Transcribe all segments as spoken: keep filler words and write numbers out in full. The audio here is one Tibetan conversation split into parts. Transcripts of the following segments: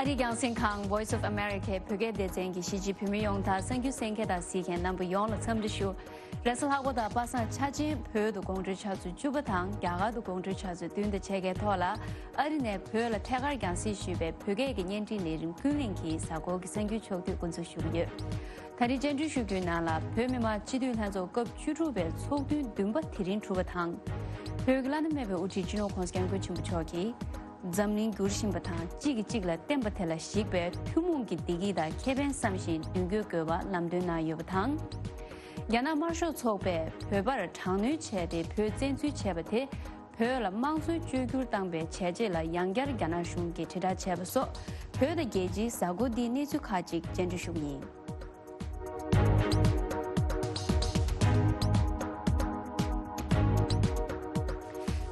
ཨ་རིའི་རྒྱང་སྲིང་ཁང་Voice of America བོད་སྐད་སྡེ་ཚན་གྱི་གཞིས་བྱེས་བོད་མི་ཡོངས་དང་གསར་འགྱུར་གསན་མཁན་དང་གཟིགས་མཁན་རྣམ་པ་ཡོངས་ལ་འཚམས་འདྲི་ཞུ། རེས་གཟའ་ལྷག་པ་དང་པ་སངས་འཆར་ཅན་བོད་དུ་དགོང་དྲོའི་ཆུ་ཚོད་བཅུ་པ་དང་རྒྱ་གར་དུ་དགོང་དྲོའི་ཆུ་ཚོད་བདུན་དང་ཕྱེད་ཀའི་ཐོག་ལ་ཨ་རི་ནས་བོད་ལ་ཐད་ཀར་རྒྱང་སྲིང་ཞུས་པའི་བོད་སྐད་ཀྱི་བརྙན་འཕྲིན་ལས་རིམ་ཀུན་གླེང་གི་གཟའ་འཁོར་གྱི་གསར་འགྱུར་ཕྱོགས་བསྡུས་འགོ་འཛུགས་ཞུ་གི་ཡོད། ད་རེས་བཅར་འདྲི་ཞུ་རྒྱུའི་ནང་ལ་བོད་མི་མང་སྤྱི་འཐུས་ལྷན་ཚོགས་སྐབས་བཅུ་དྲུག་པའི་ཚོགས་ཐུན་བདུན་པ་དེ་རིང་གྲུབ་པ་དང་། བོད་ཀྱི་བླ་ན་མེད་པའི་དབུ་ཁྲིད་སྤྱི་ནོར་༸གོང་ས་༸སྐྱབས་མགོན་ཆེན་པོ་མཆོག་གིས། འཛམ་གླིང་འགྱུར་བཞིན་པ་དང་གཅིག་གིས་གཅིག་ལ་བརྟེན་པ་དེ་ལ་གཞིགས་པའི་ཐུན་མོང་གི་བདེ་སྐྱིད་དང་ཁེ་ཕན་བསམ་བཞིན་མདུན་སྐྱོད་དགོས་པ་ལམ་སྟོན་གནང་ཡོད་པ་དང་། རྒྱ་ནག་དམར་ཤོག་ཚོགས་པས་བོད་པར་དྲག་གནོན་བྱས་ཏེ་བོད་བཙན་འཛུལ་བྱས་པ་དེ་བོད་ལ་དམངས་གཙོའི་བཅོས་བསྒྱུར་བཏང་པའི་བྱས་རྗེས་ལ་ཡང་བསྐྱར་རྒྱ་ནག་གཞུང་གིས་དྲིལ་བསྒྲགས་བྱས་པ་སོགས་བོད་དང་རྒྱལ་སྤྱིའི་གཟའ་འཁོར་འདིའི་གནས་ཚུལ་ཁག་ཅིག་བཅར་འདྲི་ཞུ་གི་ཡིན།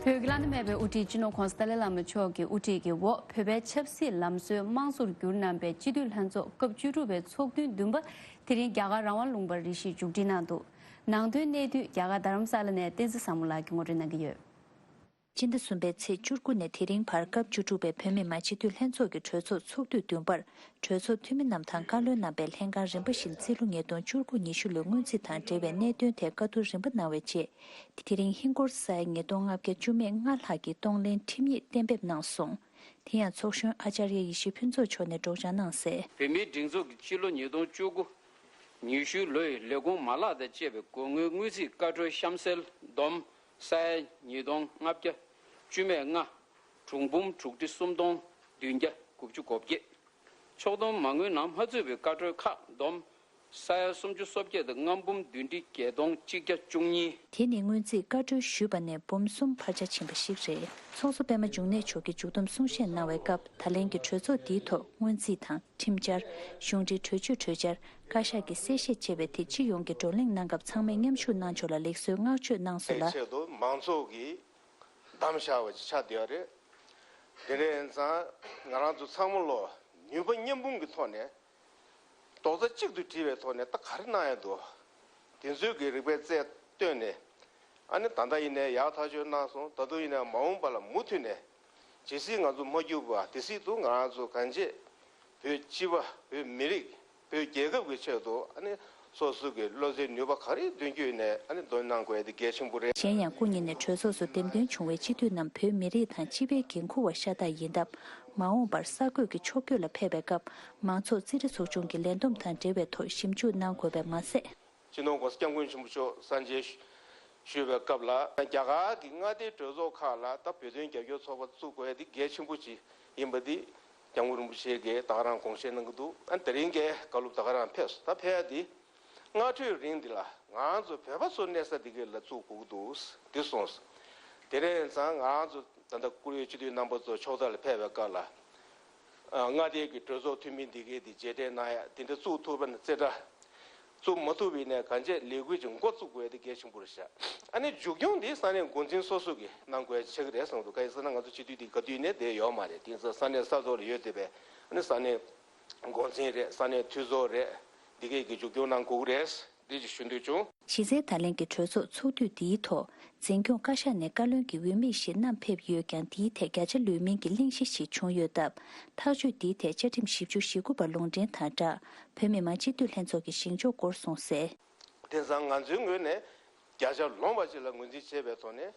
བོད་ཀྱི་བླ་ན་མེད་པའི་དབུ་ཁྲིད་སྤྱི་ནོར་༸གོང་ས་ཏཱ་ལའི་བླ་མ་མཆོག་གི་དབུ་ཁྲིད་ཀྱི་འོག་བོད་པའི་ཆབ་སྲིད་ལམ་སྲོལ་དམངས་གཙོར་བསྒྱུར་གནང་པའི་སྤྱི་འཐུས་ལྷན་ཚོགས་སྐབས་བཅུ་དྲུག་པའི་ཚོགས་ཐུན་བདུན་པ་དེ་རིང་རྒྱ་གར་རང་དབང་ལུང་པར་རེ་ཞིག་མཇུག་སྒྲིལ་གནང་འདུག། ནང་དོན་གནད་བསྡུས་རྒྱ་གར་རྡ་རམ་ས་ལ་ནས་བསྟན་འཛིན་བཟང་མོ་ལགས་ཀྱིས་ངོ་སྤྲོད་གནང་གི་ཡོད། སྤྱི་ཟླ་གསུམ་པའི་ཚེས་བཅུ་དགུ་ནས་དེ་རིང་བར་སྐབས་བཅུ་དྲུག་པའི་བོད་མི་མང་སྤྱི་འཐུས་ལྷན་ཚོགས་ཀྱི་གྲོས་ཚོགས་ཚོགས་དུས་བདུན་པར་གྲོས་ཚོགས་འཐུས་མི་རྣམས་དང་བཀའ་བློན་རྣམ་པས་ལྷན་ཁང་རིམ་པ་བཞིན་རྩིས་ལོ་ཉིས་སྟོང་བཅུ་དགུ་ཉི་ཤུ་ལོའི་སྔོན་རྩིས་དང་འབྲེལ་བའི་གནད་དོན་ཐད་བཀའ་བསྡུར་རིམ་པ་གནང་བའི་རྗེས། དེ་རིང་ཧིན་སྒོར་ས་ཡ་ཉིས་སྟོང་ལྔ་བརྒྱ་བཅུ་མེད་ལྔ་ལྷག་གི་གཏོང་ལེན་ཁྲིམས་ཡིག་གཏན་འབེབས་གནང་སོང་། དེ་ཡང་ཚོགས་གཞོན་ཨ་ཅར་ཡ་ཡེ་ཤེས་ཕུན་ཚོགས་མཆོག་ནས་སྒྲོག་སྦྱང་གནང་གསལ། བོད་མིའི་སྒྲིག་འཛུགས་ཀྱི་སྤྱི་ལོ་ཉིས་སྟོང་བཅུ་དགུ་ཉི་ཤུ་ལོའི་ལས་ཁུངས་མ་ལག་དང་བཅས་པའི་དགོས་དངུལ་དངུལ་རྩིས་བཀའ་འཁྲོལ་གཤམ་གསལ་བསྡོམས་ས་ཡ་ཉིས་སྟོང་ལྔ་བརྒྱ་བཅུ་མེད་ལྔ། གྲངས་འབུམ་དྲུག་ཁྲི་སུམ་སྟོང་བདུན་བརྒྱ་དགུ་བཅུ་གོ་བརྒྱད། ཕྱོགས་བསྡོམས་མ་དངུལ་ནང་མ་ཚུད་པའི་བཀའ་འཁྲོལ་ཁག་བསྡོམས་ས་ཡ་སུམ་ཅུ་སོ་བརྒྱད་དང་ལྔ་འབུམ་བདུན་ཁྲི་བརྒྱད་སྟོང་གཅིག་བརྒྱ་བཅུ་གཉིས། དེ་ནི་སྔོན་རྩིས་བཀའ་འཁྲོལ་ཞུས་པ་ནས་འབུམ་གསུམ་འཕར་ཆ་ཕྱིན་པ་ཞིག་རེད། ཚོགས་གཙོ་པད་མ་འབྱུང་གནས་མཆོག་གིས་མཇུག་བསྡོམས་གསུང་བཤད་གནང་བའི་སྐབས་ད་ལན་གྱི་གྲོས་ཚོགས་འདིའི་ཐོག་སྔོན་རྩིས་དང་ཁྲིམས་འཆར། གཞུང་འབྲེལ་གྲོས་ཆོད་གྲོས་འཆར། བཀའ་ཤག་གི་གསལ་བཤད་བཅས་པའི་ཐད་སྤྱི་ཡོངས་ཀྱི་བགྲོ་གླེང་གནང་སྐབས་ཚང་མས་མཉམ་ཞུགས་གནང་ཕྱོགས་ལ་ལེགས་གསོའི་བསྔགས་བརྗོད་གནང་སོང་ལ། ཆེད་དུ་མང་ཚོགས་ཀྱིས་བདམས་བཞག་པ་ཅིག་ཆགས་བསྡད་ཡོད་རེད། དེ་འདྲ་ཡིན་ཙང་ང་རང་ཚོ་ཚང་མ་ལོ་ནུས་པ་མཉམ་སྤུངས་ཀྱི་ཐོག་ནས་རྡོག་རྩ་གཅིག་ཏུ་སྒྲིལ་བའི་ཐོག་ནས་ད་ག་རེ་གནང་ཡ་འདུག། དེ་ཚོའི་གི་རིག་པའི་རྩལ་བཏོན་ནས་ཨ་ནི་ད་ལྟ་ཡིན་ནའི་ཡག་ཐག་གཅོད་གནང་སོང་། ད་དུང་ཡིན་ནའི་མ་འོངས་པ་ལ་མུ་མཐུད་ནས་ཇི་སྲིད་ང་ཚོ་མ་བསྒྱུར་བ་དེ་སྲིད་དུ་ང་རང་ཚོ་གང་བྱེད་བོད་སྤྱི་པ་བོད་མི་རིགས་བོད་རྒྱལ་ཁབ་ཀྱི་ཆེད་དུ་ཨ་ནི་སོ་སོ་གི་བློ་རྩེ་ནུས་པ་ག་རེ་འདོན་རྒྱུ་ཡིན་ནའི་ཨ་ནི་འདོན་གནང་དགོས་ཡ་དེ་གལ་ཆེན་པོ་རེད། གཞན་ཡང་སྐུ་ཉིད་ནས་གྲོས་ཚོགས་སུ་འདེམས་ཐོན་བྱུང་བའི་སྤྱི་འཐུས་རྣམས་བོད་མི་རིགས་དང་སྤྱི་པའི་འགན་འཁུར་བ་ཤ་སྟག་ཡིན་སྟབས། མ་འོངས་པར་གསར་འགོད་ཀྱི་ཕྱོགས་བསྐྱོད་ལ་ཕེབས་པའི་སྐབས། མང་ཚོགས་རྩིས་ཁྲ་ཚོགས་ཆུང་གི་ལས་བསྡོམས་དང་འབྲེལ་བའི་ཐོག་ཞིབ་འཇུག་གནང་དགོས་པ་མ་ཟད། སྤྱི་ནོར་༸གོང་ས་༸སྐྱབས་མགོན་ཆེན་པོ་མཆོག་གསར་མཇལ་ཞུས་པའི་སྐབས་ལ། རྒྱ་གར་གྱི་མངའ་སྡེའི་གྲོས་ཚོགས་ཁག་ལ་ད་བོད་དོན་རྒྱབ་སྐྱོར་ཚོགས་པ་བཙུགས་དགོས་ཡ་དེ་གལ་ཆེན་པོ་ཅིག་ཡིན་པ་འདི་༸སྐྱབས་མགོན་རིན་པོ་ཆེ་གིས་ད་ག་རང་དགོངས་བཞེས་གནང་གི་འདུག། ཨ་དེ་རིང་གི་བཀའ་སློབ་ད་ག་རང་ཕེབས་སོང་། ད་ཕེབས་ཡ་དེ་སྔ་དྲོའི་རིང་འདི་ལ་ང་ཚོ་བོད་པ་ཚོ་གནས་ས་འདི་ག་ལ་བཙུགས་དགོས་ཀྱི་འདུག་འདི་གསུངས་སོང་། དེ་རེད་ཙང་ང་ཚོ་ད་ལྟ་བཀུར་འོས་སྤྱི་འཐུས་རྣམ་པ་ཚོ་ཕྱོགས་མཐའ་ལ་ཕེབས་པའི་སྐབས་ལ། ཨ་མངའ་སྡེ་གི་གྲོས་ཚོགས་འཐུས་མི་འདི་གས་འདི་རྗེས་དྲན་གནང་ཡ་འདི་འདྲ་བཙུགས་ཐུབ་པ་ན་རྩེ་གྲ། བཙུགས་མ་ཐུབ་པ་ཡིན་ནའི་གང་བྱས་ལས་འགུལ་གྱི་འགོ་བཙུགས་དགོས་ཡ་དེ་གལ་ཆེན་པོ་རེད་ཤག། ཨ་ནི་མཇུག་སྐྱོང་འདི་ས་གནས་འགོ་འཛིན་སོ་སོ་གིས་གནང་དགོས་ཡ་ཆགས་ཀྱི་རེད་བསམ་འདུག། གང་ཡིན་ཟེར་ན་ང་ཚོ་སྤྱི་འཐུས་འདི་ག་དུས་ནས་བསྡད་ཡོད་མ་རེད། དེ་ཡིན་ཙང་ས་གནས་ས་ཐོག་ལ་ཡོད་བསྡད་པའི་ཨ་ནི་ས་གནས་འགོ་འཛིན་རེད། ས་གནས་འཐུས་ཚོགས་རེད། འདི་གས་ཀྱིས་མཇུག་སྐྱོང་གནང་དགོས་ཀྱི་རེད། འདི་ཅིག་ཞུ་འདོད་བྱུང་། གཞི་རྩའི་ད་ལན་གྱི་གྲོས་ཚོགས་ཚོགས་དུས་འདིའི་ཐོག་འཛིན་སྐྱོང་བཀའ་ཤག་ནས་བཀའ་བློན་གྱི་འོས་མི་ཞིག་བསྣམས་ཕེབས་ཡོད་ཀྱང་། འདིའི་ཐད་བརྒྱ་ཆ་ལོན་མིན་གྱི་གླེང་གཞི་ཞིག་བྱུང་ཡོད་སྟབས། ཐག་གཅོད་འདིའི་ཐད་བཅའ་ཁྲིམས་བཞི་བཅུ་ཞེ་དགུ་པ་ལུང་འདྲེན་དང་སྦྲགས། བོད་མི་མང་སྤྱི་འཐུས་ལྷན་ཚོགས་ཀྱི་བཞེངས་ཕྱོགས་སྐོར་གསུངས་གསལ། དེང་སང་ང་ཚོའི་ངོས་ནས་བརྒྱ་ཆ་ལོངས་པ་ཅིག་ལ་ངོས་འཛིན་བྱས་པའི་ཐོག་ནས་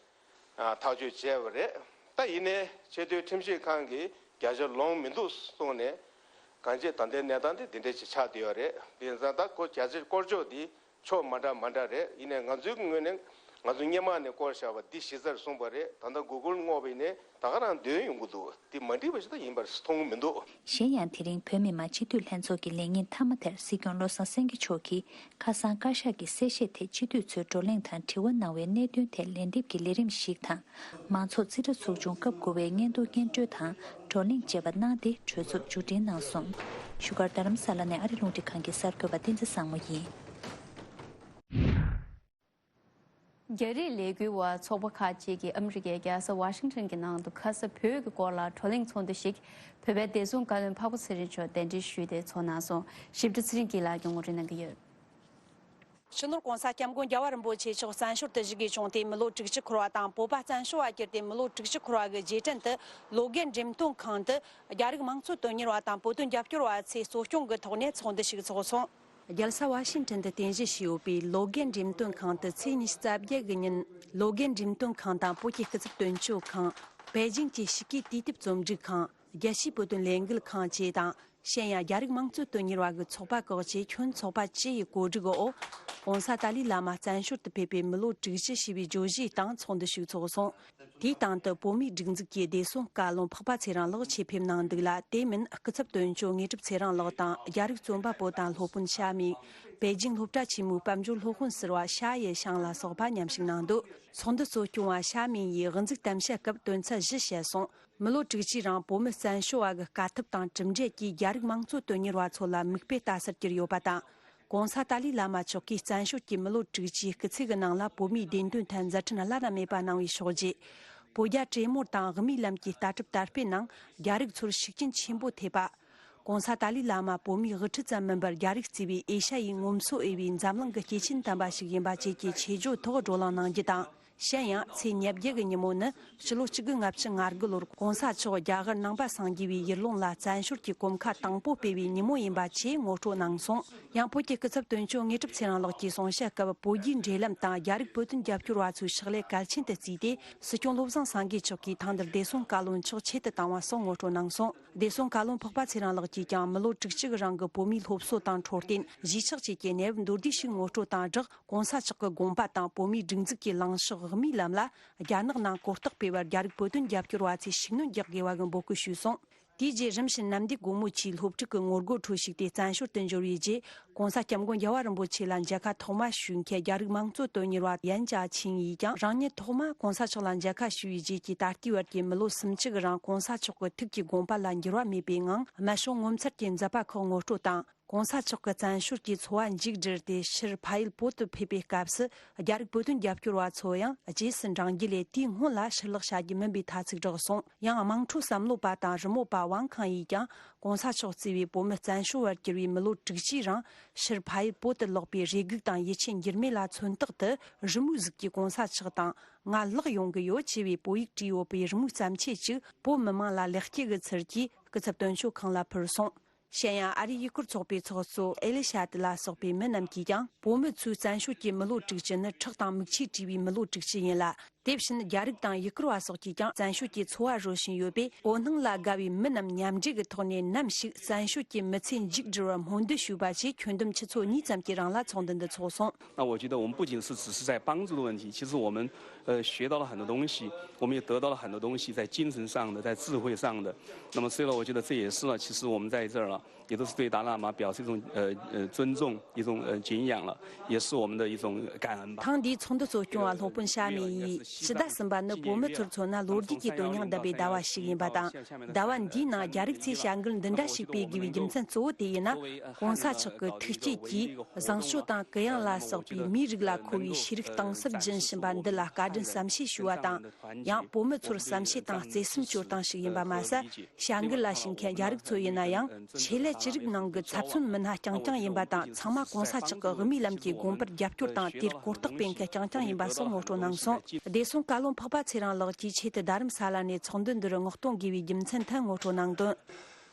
ཐག་གཅོད་བྱས་པ་རེད། ད་ཡིན་ནའི་ཆེས་མཐོའི་ཁྲིམས་ཞིབ་ཁང་གིས་བརྒྱ་ཆ་ལོངས་མི་འདུག་གསུངས་ནས། གང་ཅི་ད་ལྟའི་གནས་སྟངས་དེ་འདི་འདྲ་ཞིག་ཆགས་བསྡད་ཡོད་རེད། དེ་ཙང་ད་ཁོ་བརྒྱ་ཆ་སྐོར་ཕྱོགས་འདི་ཕྱོགས་མ་འདྲ་མ་འདྲ་རེད། ཡིན་ནའི་ང་ཚོའི་ངོས་ནས་ང་ཚོ་སྔོན་མ་ནས་སྐོར་བཞག་པ་འདི་གཞི་རྩར་བཟུང་བ་རེད། ད་ལྟ་གུ་གུལ་སྔོག་པ་ཡིན་ནའི་ད་ག་རང་འདོན་ཡོང་གི་འདུག། འདི་མ་འགྲིག་པ་ཞིག་ད་ཡིན་པར་མཐོང་གི་མི་འདུག། གཞན་ཡང་དེ་རིང་བོད་མི་མང་སྤྱི་འཐུས་ལྷན་ཚོགས་ཀྱི་ལས་ཉིན་མཐའ་མ་དེར་སྲིད་སྐྱོང་བློ་བཟང་སེང་གེ་མཆོག་གིས་ཁ་སང་བཀའ་ཤག་གི་གསལ་བཤད་ཐད་སྤྱི་འཐུས་ཚོས་བགྲོ་གླེང་དང་དྲི་བ་གནང་བའི་གནད་དོན་ཐད་ལན་འདེབས་ཀྱི་ལས་རིམ་ཞིག་དང་། མང་ཚོགས་རྩིས་ཁྲ་ཚོགས་ཆུང་སྐབས་དགུ་པའི་སྙན་ཐོ་སྙན་སྒྲོན་དང་བགྲོ་གླེང་བཅས་པ་གནང་སྟེ་གྲོས་ཚོགས་མཇུག་སྒྲིལ་གནང་སོང་། བཞུགས་སྒར་རྡ་རམ་ས་ལ་ནས་ཨ་རི་རླུང་འཕྲིན་ཁང་གི་གསར་འགོད་པ་བསྟན་འཛིན་བཟང་མོ་ཡིན། རྒྱ་རིགས་ལས་འགུལ་བ་ཚོགས་པ་ཁག་ཅིག་གིས་ཨ་མི་རི་ཀའི་རྒྱལ་ས་ཝ་ཤིང་ཊོན་གྱི་ནང་དུ་ཁ་ས་བོད་ཀྱི་སྐོར་ལ་བགྲོ་གླེང་ཚོགས་འདུ་ཞིག་བོད་པའི་བདེ་སྲུང་བཀའ་བློན་འཕགས་པ་ཚེ་རིང་མཆོག་གདན་འདྲེན་ཞུས་ཏེ་ཚོགས་གནང་སོང་། ཞིབ་ཕྲ་ཚེ་རིང་སྐྱིད་ལགས་ཀྱིས་ངོ་སྤྲོད་གནང་གི་ཡོད། སྤྱི་ནོར་༸གོང་ས་༸སྐྱབས་མགོན་རྒྱལ་བ་རིན་པོ་ཆེ་མཆོག་བཙན་བྱོལ་དུ་བཞུགས་དགོས་བྱུང་སྟེ། མི་ལོ་དྲུག་ཅུ་འཁོར་བ་དང་། བོད་པ་བཙན་བྱོལ་བ་གྱུར་ཏེ་མི་ལོ་དྲུག་ཅུ་འཁོར་བ་གི་རྗེས་དྲན་དུ་ལོ་དགུའི་འགྲེམས་སྟོན་ཁང་དུ་རྒྱ་རིགས་དམངས་གཙོ་དོན་གཉེར་བ་དང་བོད་དོན་རྒྱབ་སྐྱོར་བ་ཚོའི་གཙོ་སྐྱོང་གི་ཐོག་ནས་ཚོགས་འདུ་ཞིག་ཚོགས་སོང་། རྒྱལ་ས་ཝ་ཤིང་ཊོན་དུ་རྟེན་གཞི་བྱས་ཡོད་པའི་ལོ་དགུའི་འགྲེམས་སྟོན་ཁང་དུ་ཚེས་ཉི་ཤུ་རྩ་བརྒྱད་གི་ཉིན་ལོ་དགུའི་འགྲེམས་སྟོན་ཁང་དང་བོད་ཀྱི་སྐུ་ཚབ་དོན་གཅོད་ཁང་། པེ་ཅིང་གི་ཕྱི་སྐྱེས་དུས་དེབ་རྩོམ་སྒྲིག་ཁང་། རྒྱལ་སྤྱིའི་བོད་དོན་ལས་འགུལ་ཁང་བཅས་དང་། གཞན་ཡང་རྒྱ་རིགས་དམངས་གཙོ་དོན་གཉེར་བ་གི་ཚོགས་པ་ཁག་བཅས་ཁྱོན་ཚོགས་པ་བཅུ་ཡི་གོ་སྒྲིག་འོག༸གོང་ས་ཏཱ་ལའི་བླ་མ་བཙན་བྱོལ་དུ་ཕེབས་པའི་མི་ལོ་དྲུག་ཅུ་ཞེས་པའི་བརྗོད་གཞིའི་སྟེང་ཚོགས་འདུ་ཞིག་ཚོགས་སོང་། དེའི་སྟེང་དུ་བོད་མིའི་སྒྲིག་འཛུགས་ཀྱི་བདེ་སྲུང་བཀའ་བློན་འཕགས་པ་ཚེ་རིང་ལགས་ཆེད་ཕེབས་གནང་འདུག་ལ། དེ་མིན་སྐུ་ཚབ་དོན་གཅོད་དངོས་གྲུབ་ཚེ་རིང་ལགས་དང་། རྒྱ་རིགས་རྩོམ་པ་པོ་དང་སློབ་དཔོན་ཞ་མིང་། པེ་ཅིང་སློབ་གྲྭ་ཆེན་མོའི་དཔལ་འབྱོར་སློབ་དཔོན་ཟུར་པ་ཤ་ཡེ་ཤང་ལ་སོགས་པ་མཉམ་ཞུགས་གནང་འདུག་ཚོགས་འདུ་གཙོ་སྐྱོང་བ་ཤ་མིང་ཡིས་དབུ་འཛུགས་གཏམ་བཤད་སྐབས་དོན་ཚན་བཞི་བཤད་སོང་། མི་ལོ་དྲུག་ཅུའི་རིང་བོད་མི་བཙན་བྱོལ་བ་གི་དཀའ་ཐུབ་དང་གྲུབ་འབྲས་ཀྱིས་རྒྱ་རིགས་དམངས་གཙོ་དོན་གཉེར་བ་ཚོ་ལ་མིག་དཔེ་ལྟ་སར་གྱུར་ཡོད་པ་དང་། ༸གོང་ས་ཏཱ་ལའི་བླ་མ་མཆོག་གིས་བཙན་བྱོལ་གྱི་མི་ལོ་དྲུག་ཅུའི་སྐུ་ཚེ་གི་ནང་ལ་བོད་མིའི་བདེན་དོན་ཐད་མཛད་འཕྲིན་བླ་ན་མེད་པ་གནང་བའི་ཕྱོགས་བརྒྱུད། བོད་རྒྱ་གྲོས་མོལ་དང་དབུ་མའི་ལམ་གྱི་ལྟ་གྲུབ་དར་སྤེལ་ནང་རྒྱ་རིགས་ཚོར་ཤུགས་རྐྱེན་ཆེན་པོ་ཐེབས་པ། ༸གོང་ས་ཏཱ་ལའི་བླ་མ་བོད་མིའི་དབུ་ཁྲིད་ཙམ་མིན་པར་རྒྱ་རིགས་གཙོས་པའི་ཨེ་ཤ་ཡའི་ངོམ་སོ་འོས་པའི་འཛམ་གླིང་གི་སྐྱེས་ཆེན་དམ་པ་ཞིག་ཡིན་པ་བཅས་ཀྱི་ཆེད་བརྗོད་ཐོག་བགྲོ་གླེང་གནང་རྒྱུ་དང་། གཞན་ཡང་ཚེས་ཉེར་བརྒྱད་ཀྱི་ཉིན་མོ་ནི་ཕྱི་ལོ་གཅིག་དགུ་ལྔ་བཅུ་ང་དགུ་ལོར་༸གོང་ས་མཆོག་རྒྱ་གར་ནང་པ་སངས་རྒྱས་པའི་ཡུལ་ལུང་ལ་བཙན་བྱོལ་གྱི་གོམ་ཁ་དང་པོ་སྤོས་པའི་ཉིན་མོ་ཡིན་པ་ཆེས་ངོ་སྤྲོད་གནང་སོང་། ཡང་བོད་ཀྱི་སྐུ་ཚབ་དོན་གཅོད་དངོས་གྲུབ་ཚེ་རིང་ལགས་ཀྱིས་གསུང་བཤད་སྐབས། བོད་རྒྱའི་འབྲེལ་ལམ་དང་རྒྱ་རིགས་བོད་དོན་རྒྱབ་སྐྱོར་བ་ཚོའི་ཕྱག་ལས་གལ་ཆེན་དུ་བརྩིས་ཏེ། སྲིད་སྐྱོང་བློ་བཟང་སེང་གེ་མཆོག་གིས་ཐེངས་འདིར་བདེ་སྲུང་བཀའ་བློན་མཆོག་ཆེད་དུ་བཏང་བ་སོགས་ངོ་སྤྲོད་གནང་སོང་། བདེ་སྲུང་བཀའ་བློན་འཕགས་པ་ཚེ་རིང་ལགས་ཀྱིས་ཀྱང་མི་ལོ་དྲུག་ཅུ་གི་རིང་གི་བོད་མིའི་སློབ་གསོ་དང་འཕྲོད་བསྟེན། གཞིས་ཆགས་བཅས་ཀྱི་གནས་བབ་མདོར་བསྡུས་ཤིག་ངོ་སྤྲོད་དང་སྦྲགས། ༸གོང་ས་མཆོག་གི་དགོངས་པ་དང་བོད་མིའི་སྒྲིག་འཛུགས་ཀྱི་ལངས་ཕྱོགས་དབུ་མའི་ལམ་ལ་རྒྱ་ནག་ནང་གོ་རྟོགས་སྤེལ་བར་རྒྱ་རིགས་བོད་དོན་རྒྱབ་སྐྱོར་བ་ཚོས་ཤུགས་སྣོན་རྒྱག་དགོས་པ་གི་འབོད་སྐུལ་ཞུས་སོང་། དེའི་རྗེས་རིམ་བཞིན་གནམ་བདེ་སྒོ་མོ་ཆེའི་སློབ་ཕྲུག་གི་ངོ་རྒོལ་ཁྲོད་ཞུགས་ཏེ་བཙན་བྱོལ་དུ་འབྱོར་བའི་རྗེས། ༸གོང་ས་༸སྐྱབས་མགོན་རྒྱལ་བ་རིན་པོ་ཆེ་ལ་མཇལ་ཁ་ཐོག་མ་ཞུས་མཁན་རྒྱ་རིགས་དམངས་གཙོ་དོན་གཉེར་བ་ཡན་ཅཱ་ཆིང་ཡིས་ཀྱང་། རང་ཉིད་ཐོག་མ་༸གོང་ས་མཆོག་ལ་མཇལ་ཁ་ཞུ་བའི་རྗེས་ཀྱི་ད་ལྟའི་བར་གྱི་མི་ལོ་སུམ་ཅུ་གི་རིང་༸གོང་ས་མཆོག་གི་ཐུགས་ཀྱི་དགོངས་པ་ལ་འགྱུར་བ་མེད་པའི་ངང་། རྨད་བྱུང་ངོ་མཚར་གྱི་མཛད་པ་ཁག་ངོ་སྤྲོད་དང་། ༸གོང་ས་མཆོག་གི་བཙན་བྱོལ་གྱི་འཚོ་བ་མཇུག་བསྒྲིལ་ཏེ་ཕྱིར་ཕ་ཡུལ་བོད་དུ་ཕེབས་པའི་སྐབས་སུ། རྒྱ་རིགས་བོད་དོན་རྒྱབ་སྐྱོར་བ་ཚོ་ཡང་རྗེས་སུ་འབྲང་རྒྱུ་ལས། དེའི་སྔོན་ལ་ཕྱིར་ལོག་བྱ་རྒྱུ་མིན་པའི་ཐ་ཚིག་བསྒྲགས་སོང་། ཡང་དམངས་ཁྲོད་བསམ་བློ་པ་དང་རི་མོ་པ་ཝང་ཁང་ཡིས་ཀྱང་། ༸གོང་ས་མཆོག་གཙོས་པའི་བོད་མི་བཙན་བྱོལ་བར་གྱུར་བའི་མི་ལོ་དྲུག་ཅུའི་རིང་། ཕྱིར་ཕ་ཡུལ་བོད་དུ་ལོག་པའི་རེ་སྒུག་དང་ཡིད་ཆེས་འགྱུར་མེད་ལ་མཚོན་རྟགས་དུ། རི་མོའི་གཟུགས་ཀྱི་༸གོང་ས་མཆོག་དང་། ང་ལག་ཡོང་གི་ཡོད་ཅེས་པའི་བོད་ཡིག་བྲིས་ཡོད་པའི་རི་མོའི་བརྩམས་ཆོས་གཅིག་བོད་མི་མང་ལ་ལེགས་སྐྱེས་ཀྱི་ཚུལ་གྱིས་སྐུ་ཚབ་དོན་གཅོད་ཁང་ལ་ཕུལ་སོང་། གཞན་ཡང་ཨ་རིའི་ཡུལ་སྐོར་ཚོགས་པའི་ཚོགས་གཙོ་ཨེ་ལི་ཤ་ཏི་ལ་སོགས་པའི་མི་རྣམས་ཀྱིས་ཀྱང་། བོད་མི་ཚོའི་བཙན་བྱོལ་གྱི་མི་ལོ་དྲུག་ཅུ་ནི་ཁྲག་དང་མིག་ཆུས་བྲིས་པའི་མི་ལོ་དྲུག་ཅུ་ཡིན་ལ། དེ་བཞིན་རྒྱ་རིགས་དང་ཡུལ་སྐོར་བ་སོགས་ཀྱིས་ཀྱང་བཙན་བྱོལ་གྱི་འཚོ་བ་རོལ་བཞིན་ཡོད་པས། འོད་སྣང་ལ་དགའ་བའི་མི་རྣམས་མཉམ་འབྲེལ་གྱི་ཐོག་ནས་ནམ་ཞིག་བཙན་བྱོལ་གྱི་མི་ཚེ་མཇུག་སྒྲིལ་བར་སྨོན་འདུན་ཞུས་པ་བཅས་ཁྱོན་བསྡོམས་ཆུ་ཚོད་གཉིས་ཙམ་གྱི་རིང་ལ་ཚོགས་འདུ་འདི་ཚོགས་སོང་། 那我觉得我们不仅是只是在帮助的问题，其实我们呃学到了很多东西，我们也得到了很多东西，在精神上的，在智慧上的。那么所以呢，我觉得这也是呢，其实我们在这儿了，也都是对达赖喇嘛表示一种呃呃尊重，一种呃敬仰了，也是我们的一种感恩吧。 ཐེངས་འདིའི་ཚོགས་འདུ་གཙོ་སྐྱོང་བ་སློབ་དཔོན་ཤ་མེ་ཡིས། ཕྱི་ཟླ་གསུམ་པ་ནི་བོད་མི་ཚོར་མཚོན་ན་ལོ་རྒྱུས་ཀྱི་དོན་སྙིང་ལྡན་པའི་ཟླ་བ་ཞིག་ཡིན་པ་དང་། ཟླ་བ་འདིའི་ནང་རྒྱ་རིགས་ཚོས་བྱ་འགུལ་འདི་འདྲ་ཞིག་སྤེལ་དགོས་པའི་རྒྱུ་མཚན་གཙོ་བོ་དེ་ཡིན་ན། ༸གོང་ས་མཆོག་གི་ཐུགས་བསྐྱེད་ཀྱིས་བཟང་སྤྱོད་དང་གུ་ཡངས་ལ་སོགས་པའི་མིའི་རིགས་ལ་མཁོ་བའི་ཤེས་རིག་གཏིང་ཟབ་སྦྱིན་བཞིན་པ་འདི་ལ་བཀའ་དྲིན་བསམ་ཤེས་ཞུ་བ་དང་། ཡང་བོད་མི་ཚོར་བསམ་ཤེས་དང་བརྩེ་སེམས་སྐྱོར་སྟངས་ཤིག་ཡིན་པ་མ་ཟད། བྱ་འགུལ་ལ་ཞུགས་མཁན་རྒྱ་རིགས་ཚོ་ཡིན་ན་ཡང་། ཆེད་ལས་ཅི་རིགས་ནང་གི་ཚབ་མཚོན་མི་སྣ་རྐྱང་རྐྱང་ཡིན་པ་དང་། ཚང་མ་༸གོང་ས་མཆོག་གི་དབུ་མའི་ལམ་གྱི་དགོངས་པར་རྒྱབ་སྐྱོར་དང་། དེར་གོ་རྟོགས་སྤེལ་མཁན་རྐྱང་རྐྱང་ཡིན་པ་སོགས་ངོ་སྤྲོད་གནང་སོང་། བདེ་སྲུང་བཀའ་བློན་འཕགས་པ་ཚེ་རིང་ལགས་ཀྱིས་ཆེད་དུ་རྡ་རམ་ས་ལ་ནས་ཚོགས་འདུ་འདིར་མངགས་གཏོང་དགོས་པའི་རྒྱུ་མཚན་ཐད་ངོ་སྤྲོད་གནང་དོན།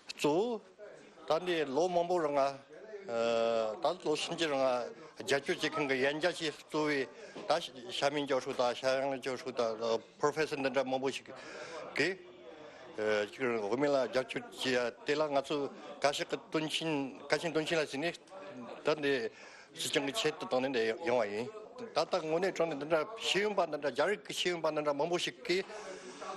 གཙོ་བོ་ད་ནི་ལོ་མང་པོ་རིང་ང་། ད་ལོ་སུམ་ཅུ་རིང་ང་རྒྱབ་སྐྱོར་བྱེད་མཁན་གྱི་ཡན་ཆད་ཀྱི་གཙོ་བོའི་ད་ཤ་མིན་ཅོ་ཧྲུའུ་དང་ཤ་ཡང་ཅོ་ཧྲུའུ་དང་པོ་རོ་ཕེ་སར་འདི་འདྲ་མང་པོ་ཞིག་གིས། ཅིག་དབུ་མའི་ལམ་རྒྱབ་སྐྱོར་བྱེད་ཡ་དེ་ལ་ང་ཚོ་བཀའ་ཤག་གི་དོན་ཆེན་བཀའ་ཆེན་དོན་ཆེན་ལ་བརྩིས་ནས་ད་འདི་སྲིད་སྐྱོང་གི་ཆེད་དུ་བཏང་ནས་འདི་ཡོང་བ་ཡིན། ད་ལྟ་དངོས་གནས་དྲང་ནས་འདི་འདྲ་ཤེས་ཡོན་པ་འདི་འདྲ་རྒྱ་རིགས་ཀྱི་ཤེས་ཡོན་པ་འདི་འདྲ་མང་པོ་ཞིག་གིས་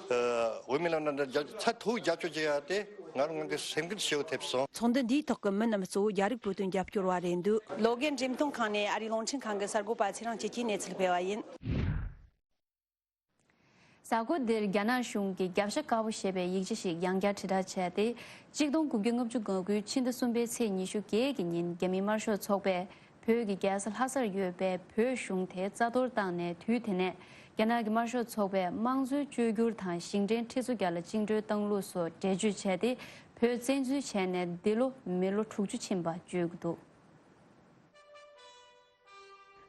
དབུ་མའི་ལམ་འདི་འདྲ་རྒྱ་ཚད་མཐོ་བོའི་རྒྱབ་སྐྱོར་བྱེད་ཡ་དེ་ང་རང་གི་སེམས་འགུལ་ཞེ་པོ་ཐེབས་སོང་། ཚོགས་འདུ་འདིའི་ཐོག་གི་མི་རྣམས་གཙོ་བོ་རྒྱ་རིགས་བོད་དོན་རྒྱབ་སྐྱོར་བ་རེད་འདུག་ལོ་དགུའི་འགྲེམས་སྟོན་ཁང་ནས་ཨ་རིའི་རླུང་འཕྲིན་ཁང་གི་གསར་འགོད་པ་ཚེ་རིང་སྐྱིད་ཀྱིས་གནས་ཚུལ་སྤེལ་བ་ཡིན། གཟའ་འཁོར་འདིར་རྒྱ་ནག་གཞུང་གིས་རྒྱབ་ཤ་དཀར་པོ་ཞེས་པའི་ཡིག་ཆ་ཞིག་ཡང་བསྐྱར་དྲིལ་བསྒྲགས་བྱས་ཏེ། གཅིག་སྟོང་དགུ་བརྒྱ་ལྔ་བཅུ་ང་དགུའི་ཕྱི་ཟླ་གསུམ་པའི་ཚེས་ཉི་ཤུ་བརྒྱད་ཀྱི་ཉིན་རྒྱ་མིའི་དམར་ཤོག་ཚོགས་པས་བོད་ཀྱི་རྒྱལ་ས་ལྷ་སར་ཡོད་པའི་བོད་གཞུང་དེ་རྩ་གཏོར་བཏང་ནས། དུས་དེ་ནས་རྒྱ་ནག་གི་དམར་ཤོག་ཚོགས་པས་དམངས་གཙོའི་བཅོས་བསྒྱུར་དང་ཞིང་བྲན་ཁྲི་ཚོ་བརྒྱ་ལ་བཅིངས་འགྲོལ་བཏང་ལུགས་སོགས་འགྲེལ་བརྗོད་བྱས་ཏེ། བོད་བཙན་འཛུལ་བྱས་ནས་འདི་ལོ་མི་ལོ་དྲུག་ཅུ་ཕྱིན་པ་བརྗོད་ཀྱི་འདུག་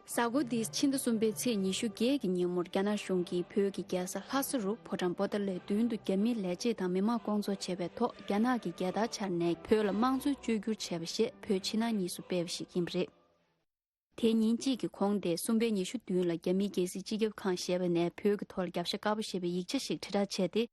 གཟའ་འཁོར་འདིའི་ཕྱི་ཟླ་གསུམ་པའི་ཚེས་ཉི་ཤུ་བརྒྱད་ཀྱི་ཉིན་མོར་རྒྱ་ནག་གཞུང་གིས་བོད་ཀྱི་རྒྱལ་ས་ལྷ་ས་རུ་ཕོ་བྲང་པོ་ཏཱ་ལའི་མདུན་དུ་རྒྱ་མིའི་ལས་བྱེད་དང་མི་མང་བསྐོང་ཚོགས་བྱས་པའི་ཐོག་རྒྱ་ནག་གི་རྒྱལ་དར་འཕྱར་ནས་བོད་ལ་དམངས་གཙོའི་བཅོས་བསྒྱུར་བྱས་པ་ཞེས་བོད་ཕྱི་ནང་གཉིས་སུ་སྤེལ་བ་ཞིག་ཡིན་པ་རེད། དེ་ཉིན་གཅིག་གི་གོང་སྟེ་གསུམ་པའི་ཉི་ཤུ་བདུན་ལ་རྒྱ་མིའི་རྒྱལ་སྲིད་སྤྱི་ཁྱབ་ཁང་ཞེས་པ་ནས་བོད་ཀྱི་ཐོག་ལ་རྒྱབ་ཤ་དཀར་པོ་ཞེས་པའི་ཡིག་ཆ་ཞིག་དྲིལ་བསྒྲགས་བྱས་ཏེ།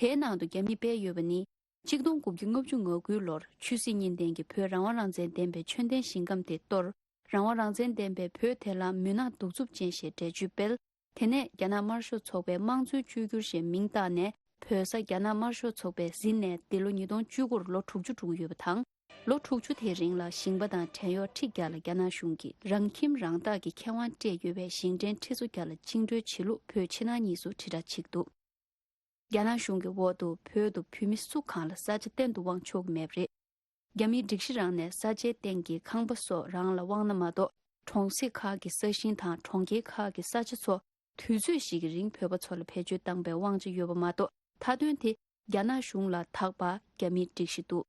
དེའི་ནང་དུ་རྒྱ་མིས་སྤེལ་ཡོད་པ་ནི། གཅིག་སྟོང་དགུ་བརྒྱ་ལྔ་བཅུ་ང་དགུའི་ལོར་ཆོས་སྲིད་གཉིས་ལྡན་གྱི་བོད་རང་དབང་རང་བཙན་ལྡན་པའི་ཆོས་ལྡན་ཞིང་ཁམས་དེ་གཏོར། རང་དབང་རང་བཙན་ལྡན་པའི་བོད་དེ་ལ་མུན་ནག་གདུག་རྩུབ་ཅན་ཞེས་འགྲེལ་བརྗོད་སྤེལ། དེ་ནས་རྒྱ་ནག་དམར་ཤོག་ཚོགས་པས་དམངས་གཙོའི་བཅོས་བསྒྱུར་ཞེས་མིང་བཏགས་ནས། བོད་ས་རྒྱ་ནག་དམར་ཤོག་ཚོགས་པས་ཟིན་ནས་འདི་ལོ་ཉིས་སྟོང་བཅུ་དགུར་ལོ་དྲུག་ཅུ་འགྲོ་གི་ཡོད་པ་དང་། ལོ་དྲུག་ཅུ་དེའི་རིང་ལ་ཞིང་པ་དང་བྲན་གཡོག་ཁྲི་བརྒྱ་ལ་རྒྱ་ནག་གཞུང་གིས་རང་ཁྱིམ་རང་བདག་གི་ཁེ་དབང་སྤྲད་ཡོད་པའི་ཞིང་བྲན་ཁྲི་ཚོ་བརྒྱ་ལ་བཅིངས་འགྲོལ་བྱེད་ལུགས་བོད་ཕྱི་ནང་གཉིས་སུ་དྲིལ་བསྒྲགས་བྱེད་ཀྱི་འདུག་རྒྱ་ནག་གཞུང་གི་འོག་ཏུ་བོད་དུ་བོད་མི་སུ་གང་ལ་ས་ཆ་གཏན་དུ་དབང་ཆོག་གི་མེད་པ་རེད། རྒྱ་མིའི་སྒྲིག་གཞི་རང་ནས་ས་ཆའི་སྟེང་གི་ཁང་པ་སོགས་རང་ལ་དབང་ན་མ་གཏོགས། གྲོང་གསེབ་ཁག་གི་ས་ཞིང་དང་གྲོང་ཁྱེར་ཁག་གི་ས་ཆ་ཚོ་དུས་ཚོད་ཞིག་གི་རིང་བོད་པ་ཚོ་ལ་བེད་སྤྱོད་བཏང་པའི་དབང་ཆ་ཡོད་པ་མ་གཏོགས། མཐའ་དོན་དེ་རྒྱ་ནག་གཞུང་ལ་དག་པ་རྒྱ་མིའི་སྒྲིག་གཞི་འདུག་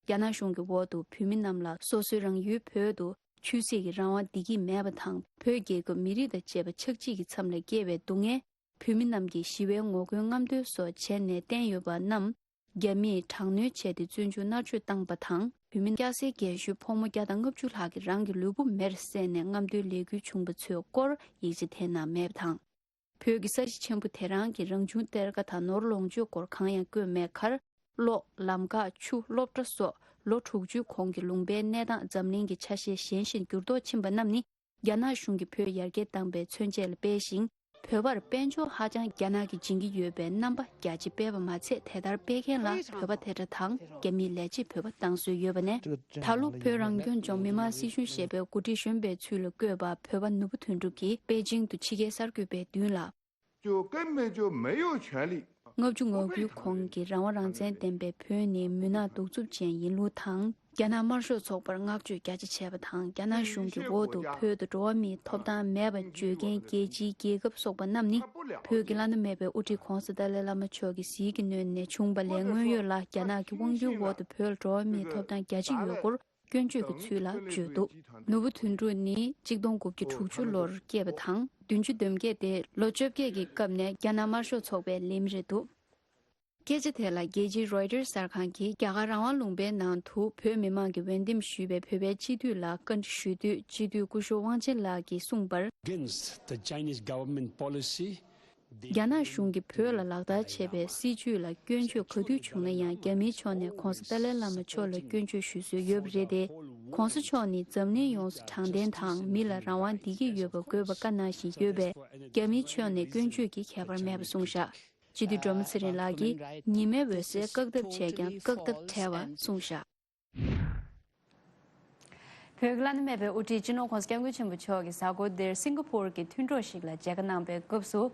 རྒྱ་ནག་གཞུང་གི་འོག་ཏུ་བོད་མི་རྣམས་ལ་སོ་སོའི་རང་ཡུལ་བོད་དུ་ཆོས་སྲིད་ཀྱི་རང་དབང་བདེ་སྐྱིད་མེད་པ་དང་། བོད་རྒྱལ་ཁབ་མི་རིགས་དང་བཅས་པ་ཆགས་འཇིག་གི་མཚམས་ལ་སྐྱེལ་བའི་སྡུག་བསྔལ། བོད་མི་རྣམས་ཀྱིས་ཞི་བའི་ངོ་རྒོལ་རྔམ་སྟོན་སོགས་བྱས་ནས་བསྟན་ཡོད་པ་རྣམས། རྒྱ་མིས་དྲག་གནོན་བྱས་ཏེ་བཙོན་འཇུག་མནར་གཅོད་བཏང་པ་དང་། བོད་མི་སྐྱ་སེར་རྒན་གཞོན་ཕོ་མོ་བརྒྱ་དང་ལྔ་བཅུ་ལྷག་གིས་རང་གི་ལུས་པོ་མེར་བསྲེགས་ནས་རྔམ་སྟོན་ལས་འགུལ་བྱུང་པ་ཚོའི་སྐོར་ཡིག་ཆ་དེ་ནང་མེད་པ་དང་། བོད་ཀྱི་ས་གཞི་ཆེན་པོ་དེ་རང་གི་རང་བྱུང་གཏེར་ཁ་དང་ནོར་ལོངས་སྤྱོད་སྐོར་གང་ཡང་བཀོད་མེད་ཁར། གློག་ལམ་ཁ། ཆུ། སློབ་གྲྭ་སོགས་ལོ་དྲུག་ཅུའི་གོང་གི་ལུང་པའི་གནས་སྟངས་འཛམ་གླིང་གི་ཆ་ཤས་གཞན་བཞིན་འགྱུར་ལྡོག་ཕྱིན་པ་རྣམས་ནི། རྒྱ་ནག་གཞུང་གིས་བོད་ཡར་རྒྱས་བཏང་པའི་མཚོན་བྱེད་ལ་སྤེལ་ཞིང་། བོད་པར་དཔལ་འབྱོར་ཧ་ཅང་རྒྱ་ནག་གིས་སྦྱིན་གྱི་ཡོད་པའི་རྣམ་པ་རྒྱ་ཆེ་སྤེལ་བ་མ་ཚད། དེ་ལྟར་སྤེལ་མཁན་ལ་བོད་པ་དེ་འདྲ་དང་། རྒྱ་མིའི་ལས་བྱེད་བོད་པ་བཏང་སྲོལ་ཡོད་པ་ནས། ད་ལོ་བོད་རང་སྐྱོང་ལྗོངས་མི་དམངས་སྲིད་གཞུང་ཞེས་པའི་འགོ་ཁྲིད་གཞོན་པའི་ཚུལ་ལ་བསྐོས་པ་བོད་པ་ནོར་བུ་དོན་གྲུབ་ཀྱིས་པེ་ཅིང་དུ་ཕྱི་རྒྱལ་གསར་འགོད་པའི་མདུན་ལ། 就根本就没有权利。 ལྔ་བཅུ་ང་དགུའི་གོང་གི་རང་དབང་རང་བཙན་ལྡན་པའི་བོད་ནི་མུན་ནག་གདུག་རྩུབ་ཅན་ཡིན་ལུགས་དང་། རྒྱ་ནག་དམར་ཤོག་ཚོགས་པར་བསྔགས་བརྗོད་རྒྱ་ཆེ་བྱས་པ་དང་། རྒྱ་ནག་གཞུང་གི་འོག་ཏུ་བོད་དུ་འགྲོ་བ་མིའི་ཐོབ་ཐང་མེད་པར་བརྗོད་མཁན་རྒྱལ་སྤྱིའི་རྒྱལ་ཁབ་སོགས་པ་རྣམས་ནི། བོད་ཀྱི་བླ་ན་མེད་པའི་དབུ་ཁྲིད་༸གོང་ས་ཏཱ་ལའི་བླ་མ་མཆོག་གི་ཟིལ་གྱིས་གནོན་ནས་བྱུང་བ་ལས། སྔོན་ཡོད་ལ་རྒྱ་ནག་གི་དབང་སྒྱུར་འོག་ཏུ་བོད་ལ་འགྲོ་བ་མིའི་ཐོབ་ཐང་རྒྱ་ཆེ་ཡོད་སྐོར་སྐྱོན་བརྗོད་ཀྱི་ཚུལ་ལ་བརྗོད་འདུག་ནོར་བུ་དོན་གྲུབ་ནི་གཅིག་སྟོང་དགུ་བརྒྱ་དྲུག་ཅུ་ལོར་སྐྱེས་པ་དང་། བདུན་ཅུ་དོན་བརྒྱད་དེ་ལོ་བཅོ་བརྒྱད་ཀྱི་སྐབས་ནས་རྒྱ་ནག་དམར་ཤོག་ཚོགས་པའི་ལས་མི་རེད་འདུག་སྐད་ཆ་དེ་ལ་རྒྱལ་སྤྱིའི་རོའི་ཊར་གསར་ཁང་གིས་རྒྱ་གར་རང་དབང་ལུང་པའི་ནང་དུ་བོད་མི་མང་གིས་འོས་འདེམས་ཞུས་པའི་བོད་པའི་སྤྱི་འཐུས་ལ་བཀའ་འདྲི་ཞུས་དུས། སྤྱི་འཐུས་སྐུ་ཞབས་དབང་ཆེན་ལགས་ཀྱིས་གསུངས་པར། Against the Chinese government policy, རྒྱ་ནག་གཞུང་གིས་བོད་ལ་ལག་བསྟར་བྱས་པའི་སྲིད་བྱུས་ལ་སྐྱོན་བརྗོད་ག་དུས་བྱུང་ན་ཡང་། རྒྱ་མིའི་ཕྱོགས་ནས་༸གོང་ས་ཏཱ་ལའི་བླ་མ་མཆོག་ལ་སྐྱོན་བརྗོད་ཞུ་སྲོལ་ཡོད་པ་རེད་དེ། ༸གོང་ས་མཆོག་ནི་འཛམ་གླིང་ཡོངས་སུ་དྲང་བདེན་དང་མི་ལ་རང་དབང་བདེ་སྐྱིད་ཡོད་པ་དགོས་པ་བཀའ་གནང་བཞིན་ཡོད་པས། རྒྱ་མིའི་ཕྱོགས་ནས་སྐྱོན་བརྗོད་ཀྱི་ཁྱད་པར་མེད་པ་གསུངས་བཞག་སྤྱི་འཐུས་སྒྲོལ་མ་ཚེ་རིང་ལགས་ཀྱིས། ཉི་མའི་འོད་ཟེར་བཀག་ཐབས་བྱས་ཀྱང་བཀག་ཐབས་བྲལ་བ་གསུངས་བཞག་བོད་ཀྱི་བླ་ན་མེད་པའི་དབུ་ཁྲིད་སྤྱི་ནོར་༸གོང་ས་༸སྐྱབས་མགོན་ཆེན་པོ་མཆོག་གིས་གཟའ་འཁོར་འདིར་སིང་ག་པུར་གྱི་མཐུན་གྲོགས་ཤིག་ལ་མཇལ་ཁ་གནང་པའི་སྐབས་སུ།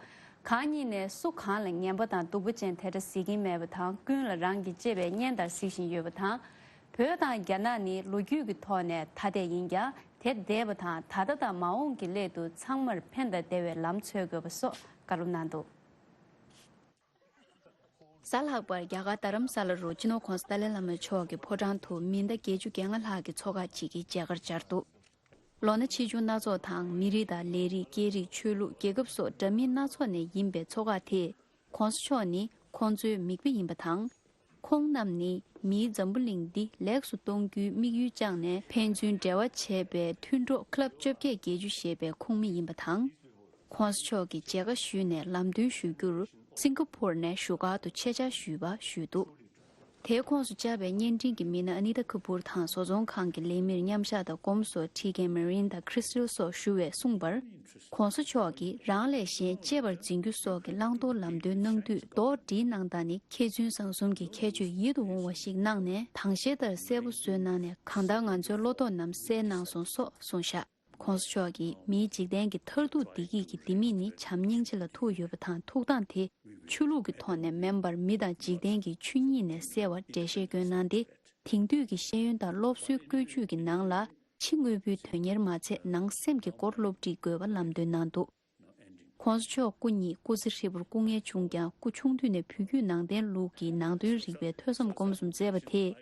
གང་ཉིད་ནས་སུ་གང་ལ་ངན་པ་དང་སྡུག་པ་ཅན་དེ་འདྲ་གཟིགས་ཀྱིན་མེད་པ་དང་། ཀུན་ལ་རང་གི་གཅེས་པའི་གཉེན་ལྟར་གཟིགས་བཞིན་ཡོད་པ་དང་། བོད་དང་རྒྱ་ནག་ནི་ལོ་རྒྱུས་ཀྱི་ཐོག་ནས་ཐ་དད་ཡིན་ཀྱང་། དེ་འདས་པ་དང་ད་ལྟ་དང་མ་འོངས་ཀྱི་སླད་དུ་ཚང་མར་ཕན་དང་བདེ་བའི་ལམ་འཚོལ་དགོས་པ་སོགས་བཀའ་སློབ་གནང་འདུག་གཟའ་ལྷག་པར་རྒྱ་གར་རྡ་རམ་ས་ལ་རུ་སྤྱི་ནོར་༸གོང་ས་ཏཱ་ལའི་བླ་མ་མཆོག་གི་ཕོ་བྲང་དུ་མི་ཟླ་བརྒྱད་ཅུ་གྱ་ལྔ་ལྷག་གི་ཚོགས་ཁག་ཅིག་གིས་མཇལ་ཁར་བཅར་འདུག་ལོ་ན་ཆེ་ཆུང་སྣ་ཚོགས་དང་། མི་རིགས་དང་ལས་རིགས། སྐད་རིགས། ཆོས་ལུགས། རྒྱལ་ཁབ་སོགས་འདྲ་མིན་སྣ་ཚོགས་ནས་ཡིན་པའི་ཚོགས་ཁག་དེས་༸གོང་ས་མཆོག་ནི་ཁོང་ཚོའི་མིག་དཔེ་ཡིན་པ་དང་། ཁོང་རྣམས་ནི་མིའི་འཛམ་བུ་གླིང་འདི་ལེགས་སུ་གཏོང་རྒྱུའི་དམིགས་ཡུལ་བཅངས་ནས་ཕན་ཚུན་འབྲེལ་བ་བྱས་པའི་མཐུན་གྲོགས་ཀླབ་བཅོ་བརྒྱད་བརྒྱད་ཅུ་ཞེས་པའི་ཁོངས་མི་ཡིན་པ་དང་། ༸གོང་ས་མཆོག་གིས་མཇལ་ཁ་ཞུས་ནས་ལམ་སྟོན་ཞུ་རྒྱུར། སིང་ག་པུར་ནས་བཞུགས་སྒར་དུ་ཆེད་བཅར་ཞུས་པ་ཞུས་འདུག་དེའི་ཁོངས་སུ་བཅར་བའི་བརྙན་འཕྲིན་གྱི་མི་སྣ་ཨ་ནི་ཏ་ཁ་པུར་དང་། བཟོ་ཚོང་ཁང་གི་ལས་མིར་མཉམ་བཞག་དང་སྒོམ་སོགས་ཁྲིད་མཁན་མ་རིན་དང་ཁྲི་སིལ་སོགས་ཞུ་བས་གསུངས་པར། ༸གོང་ས་མཆོག་གིས་རང་ལས་གཞན་གཅེས་པར་འཛིན་རྒྱུ་སོགས་ཀྱི་བླང་དོར་ལམ་སྟོན་གནང་དུས་མདོར་བསྡུས་གནང་སྟངས་ནི་མཁས་བཙུན་བཟང་གསུམ་གྱི་ཁྱད་ཆོས་ཡིད་དུ་འོང་བ་ཞིག་གནང་ནས་དྭངས་ཤེལ་ལྟར་གསལ་པོ་བཟོས་གནང་ནས་གང་ལྟར་ང་ཚོའི་བློ་དོགས་རྣམས་སེལ་གནང་སོང་སོགས་གསུངས་བཞག ༸གོང་ས་མཆོག་གིས་མིའི་འཇིག་རྟེན་གྱི་མཐར་ཐུག་བདེ་སྐྱིད་ཀྱི་ལྡེ་མིག་ནི་བྱམས་སྙིང་རྗེ་ལ་ཐུག་ཡོད་པ་དང་། ཐུགས་དམ་དེ་ཆོས་ལུགས་ཀྱི་ཐོག་ནས་མིན་པར་མི་དང་འཇིག་རྟེན་གྱི་ཆོས་ཉིད་ནས་གསལ་བར་འགྲེལ་བཤད་བསྐྱོན་གནང་སྟེ། དེང་དུས་ཀྱི་ཤེས་ཡོན་དང་སློབ་གསོའི་བཀོད་ཇུས་ཀྱི་ནང་ལ་ཕྱི་དངོས་པོའི་དོན་གཉེར་མ་ཚད་ནང་སེམས་ཀྱི་སྐོར་སློབ་ཁྲིད་དགོས་པ་ལམ་སྟོན་གནང་འདུག ༸གོང་ས་མཆོག་སྐུ་ཉིད་སྐུ་ཚེ་ཧྲིལ་པོར་སྐུ་ངལ་བྱུང་ཀྱང་། སྐུ་ཆུང་དུས་ནས་བོད་བརྒྱུད་ནང་བསྟན་ལུགས་ཀྱི་ནང་དོན་རིག་པའི་ཐོས་བསམ་སྒོམ་གསུམ་མཛད་པ་དེས།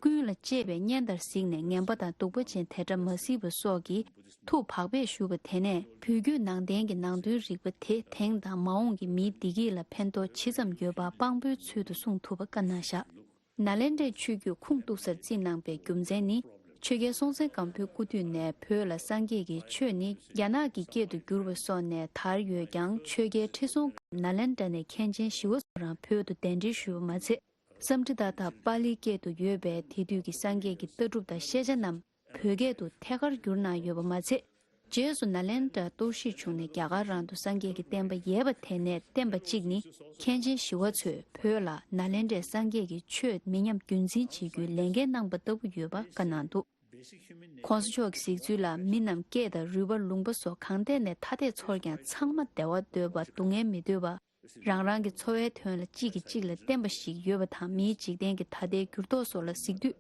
ཀུན་ལ་གཅེས་པའི་གཉེན་དར་གཟིགས་ནས་ངན་པ་དང་གདུག་པ་ཅན་དེ་འདྲ་མ་གཟིགས་པ་སོགས་ཀྱིས་ཐུགས་བག་ཕེབས་ཞུ་བ་དེ་ནས་བོད་བརྒྱུད་ནང་བསྟན་གྱི་ནང་དོན་རིག་པ་དེ་དེང་དང་མ་འོངས་ཀྱི་མིའི་བདེ་སྐྱིད་ལ་ཕན་ཐོགས་ཇི་ཙམ་ཡོད་པ་དཔང་པོའི་ཚུལ་དུ་གསུངས་ཐུབ་པ་བཀའ་གནང་བཞག་ནཱ་ལེནྡྲའི་ཆོས་བརྒྱུད་ཁུངས་གཏུགས་སར་བརྩིས་གནང་པའི་རྒྱུ་མཚན་ནི། ཆོས་རྒྱལ་སྲོང་བཙན་སྒམ་པོའི་སྐུ་དུས་ནས་བོད་ལ་སངས་རྒྱས་ཀྱི་ཆོས་ནི་རྒྱ་ནག་གི་སྐད་དུ་བསྒྱུར་བ་སོགས་ནས་དར་ཡོད་ཀྱང་། ཆོས་རྒྱལ་ཁྲི་སྲོང་ནཱ་ལེནྡྲ་ནས་མཁན་ཆེན་ཞི་བ་འཚོ་རང་བོད་དུ་གདན་འདྲེན་ཞུས་པ་མ་ཚད། སཾ་སྐྲྀ་ཏ་དང་པཱ་ལིའི་སྐད་དུ་ཡོད་པའི་དེ་དུས་ཀྱི་སངས་རྒྱས་ཀྱི་ལྟ་གྲུབ་དང་ཤེས་བྱ་རྣམས་བོད་སྐད་དུ་ཐད་ཀར་བསྒྱུར་གནང་ཡོད་པ་མ་ཚད། རྗེས་སུ་ནཱ་ལེནྡྲར་གཏོར་བཤིག་བྱུང་ནས་རྒྱ་གར་རང་དུ་སངས་རྒྱས་ཀྱི་བསྟན་པ་ཡལ་བ་དེ་ནས་བསྟན་པ་གཅིག་ནི་མཁན་ཆེན་ཞི་བ་འཚོས་བོད་ལ་ནཱ་ལེནྡྲའི་སངས་རྒྱས་ཀྱི་ཆོས་མི་ཉམས་རྒྱུན་འཛིན་བྱེད་རྒྱུའི་ལས་འགན་གནང་པ་ལྟ་བུ་ཡོད་པ་བཀའ་གནང་འདུག ྋགོང་ས་མཆོག་གི་གཟིགས་ཚུལ་ལ་མི་རྣམས་སྐད་དང་རུས་པ་ལུང་པ་སོགས་གང་ཐད་ནས་ཐ་དད་ཚོར་ཀྱང་ཚང་མ་བདེ་བ་འདོད་པ་སྡུག་བསྔལ་མི་འདོད་པ། རང་རང་གི་འཚོ་བའི་དོན་ལ་གཅིག་གིས་གཅིག་ལ་བརྟེན་པ་ཞིག་ཡོད་པ་དང་། མིའི་འཇིག་རྟེན་གྱི་ད་ལྟའི་འགྱུར་ལྡོག་སོགས་ལ་གཟིགས་དུས།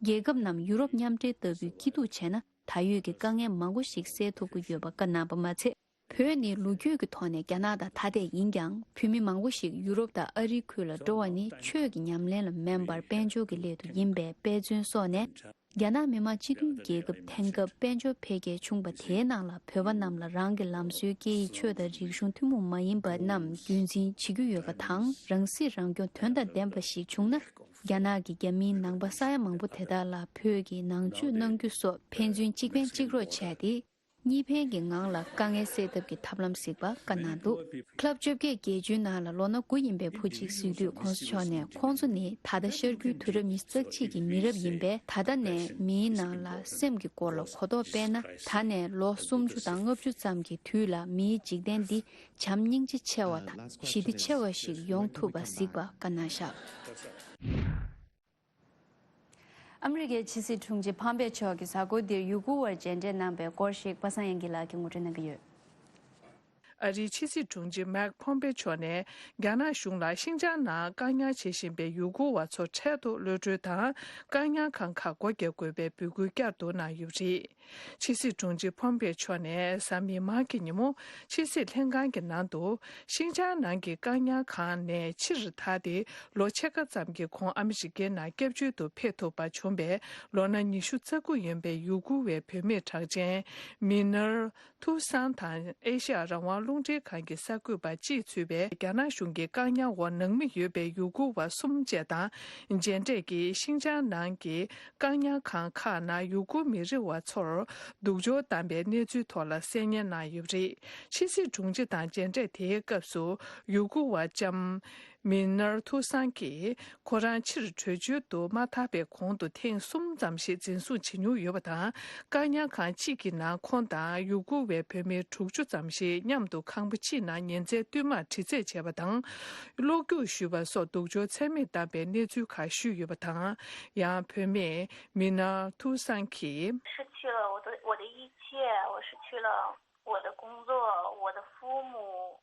རྒྱལ་ཁབ་རྣམས་ཡུ་རོབ་མཉམ་འབྲེལ་ལྟ་བུའི་སྐྱིད་སྡུག་བྱས་ན་ད་ཡོད་ཀྱི་དཀའ་ངལ་མང་པོ་ཞིག་སེལ་ཐུབ་ཀྱི་ཡོད་པ་བཀའ་གནང་པ་མ་ཚད། བོད་ནི་ལོ་རྒྱུས་ཀྱི་ཐོག་ནས་རྒྱ་ནག་དང་ཐ་དད་ཡིན་ཀྱང་། བོད་མི་མང་པོ་ཞིག་ཡུ་རོབ་དང་ཨ་རིའི་ཁུལ་ལ་འགྲོ་བ་ནི་ཆོས་ཀྱི་ཉམས་ལེན་ལ་མིན་པར་དཔལ་འབྱོར་གྱི་སླད་དུ་ཡིན་པའི་དཔེ་མཚོན་སོགས་ནས། རྒྱ་ནག་མི་དམངས་སྤྱི་མཐུན་རྒྱལ་ཁབ་དེང་སྐབས་དཔལ་འབྱོར་འཕེལ་རྒྱས་བྱུང་བ་དེའི་ནང་ལ་བོད་པ་རྣམས་ལ་རང་གི་ལམ་སྲོལ་སྐད་ཡིག་ཆོས་དང་རིག་གཞུང་ཐུན་མོང་མ་ཡིན་པ་རྣམས་རྒྱུན་འཛིན་བྱེད་ཀྱི་ཡོད་པ་དང་། རང་སྲིད་རང་སྐྱོང་དོན་དང་ལྡན་པ་ཞིག་བྱུང་ན། རྒྱ་ནག་གི་རྒྱ་མིའི་ནང་པ་ས་ཡ་མང་པོ་དེ་དག་ལ་བོད་ཀྱི་ནང་ཆོས་གནང་རྒྱུ་སོགས་ཕན་ཚུན་གཅིག་ཕན་གཅིག་རོགས་བྱས་ཏེ། གཉིས་ཕན་གྱི་ངང་ལ་དཀའ་ངལ་སེལ་ཐབས་ཀྱི་ཐབས་ལམ་གཟིགས་པ་བཀའ་གནང་འདུག་ལྷག་བཅོ་བརྒྱད་བརྒྱད་ཅུའི་ནང་ལ་ལོ་ན་དགུ་ཡིན་པའི་བུ་གཅིག་གཟིགས་དུས། ྋགོང་ས་མཆོག་ནས། ཁོང་ཚོ་ནི་ད་ལྟ་ཤར་རྒྱུད་དུས་རབས་ཉི་ཤུ་རྩ་གཅིག་གི་མི་རབས་ཡིན་པས། ད་ལྟ་ནས་མིའི་ནང་ལ་སེམས་ཀྱི་སྐོར་ལ་གོ་རྟོགས་སྤེལ་ན། ད་ནས་ལོ་སུམ་ཅུ་དང་ལྔ་བཅུ་ཙམ་གྱི་དུས་ལ་མིའི་འཇིག་རྟེན་འདི་བྱམས་སྙིང་རྗེ་ཆེ་བ་དང་ཞི་བདེ་ཆེ་བ་ཞིག་ཡོང་ཐུབ་པ་གཟིགས་པ་བཀའ་གནང་བཞག་ཨ་མི་རི་ཀའི་ཕྱི་སྲིད་དྲུང་ཆེ་ཕམ་པེ་མཆོག་གིས་གཟའ་འཁོར་འདིར་ཡུ་གུར་བར་མཇལ་འཕྲད་གནང་པའི་སྐོར་ཞིག་པ་སངས་དབྱངས་སྐྱིད་ལགས་ཀྱིས་ངོ་སྤྲོད་གནང་གི་ཡོད། ཨ་རིའི་ཕྱི་སྲིད་དྲུང་ཆེ་མེག་ཕོམ་པེ་མཆོག་ནས་རྒྱ་ནག་གཞུང་ལ་ཤིན་ཅང་ནང་བཀག་ཉར་བྱེད་བཞིན་པའི་ཡུ་གུར་བ་ཚོ་འཕྲལ་དུ་གློད་གྲོལ་དང་། བཀག་ཉར་ཁང་ཁག་སྒོ་རྒྱག་དགོས་པའི་འབོད་སྐུལ་བསྐྱར་དུ་གནང་ཡོད་པ་རེད། ཕྱི་སྲིད་དྲུང་ཆེ་ཕོམ་པེ་མཆོག་ནས་གཟའ་མིག་དམར་གྱི་ཉིན་མོ་ཕྱི་སྲིད་ལྷན་ཁང་གི་ནང་དུ། ཤིན་ཅང་ནང་གི་བཀག་ཉར་ཁང་ནས་ཕྱིར་ཐར་ཏེ། ལོ་ཕྱེད་ཀ་ཙམ་གྱི་གོང་ཨ་མི་རི་ཀའི་ནང་སྐྱབས་བཅོལ་དུ་ཕེབས་ཐུབ་པ་བྱུང་བའི་ལོ་ན་ཉི་ཤུ་རྩ་དགུ་ཡིན་པའི་ཡུ་གུར་བའི་བུད་མེད་གྲགས་ཅན་མི་ནར་ཐུའུ་སང་དང་། ཨེ་ཤ་ཡ་རང་དབང་རླུང་འཕྲིན་ཁང་གི་གསར་འགོད་པ་ཅིས་གཙོས་པའི་རྒྱ་ནག་གཞུང་གི་བཀག་ཉར་འོག་ནང་མི་ཡོད་པའི་ཡུ་གུར་བ་གསུམ་བཅས་དང་མཇལ་འཕྲད་ཀྱིས། ཤིན་ཅང་ནང་གི་བཀག་ཉར་ཁང་ཁག་ནང་ཡུ་གུར་མི་རིགས་བ་ཚོར་སྡུག་སྦྱོང་བཏང་པའི་གནས་ཚུལ་ཐོག་ལ་གསན་སྙན་གནང་ཡོད་པ་རེད། ཕྱི་སྲིད་དྲུང་ཆེ་དང་མཇལ་འཕྲད་དེའི་སྐབས་སུ། ཡུ་གུར་བ་ལྕམ་མི་ནར་ཐུའུ་སང་གིས། ཁོ་རང་ཕྱིར་བྲོས་བྱོལ་དུ་མ་ཐར་བའི་གོང་དུ་ཐེངས་གསུམ་ཙམ་ཞིག་འཛིན་བཟུང་བྱེད་མྱོང་ཡོད་པ་དང་། བཀག་ཉར་ཁང་གཅིག་གི་ནང་ཁོང་དང་ཡུ་གུར་བའི་བུད་མེད་དྲུག་ཅུ་ཙམ་ཞིག་མཉམ་དུ་ཁང་པ་གཅིག་ནང་ཉིན་མཚན་བསྟུད་མར་དྲི་རྩད་བྱས་པ་དང་། གློ་རྒྱུག་གཞུས་པ་སོགས་སྡུག་སྦྱོང་ཚད་མེད་བཏང་པའི་གནས་ཚུལ་ཁག་ཞུས་ཡོད་པ་དང་། ཡང་བུད་མེད་མི་ནར་ཐུའུ་སང་གིས། 失去了我的我的一切，我失去了我的工作，我的父母。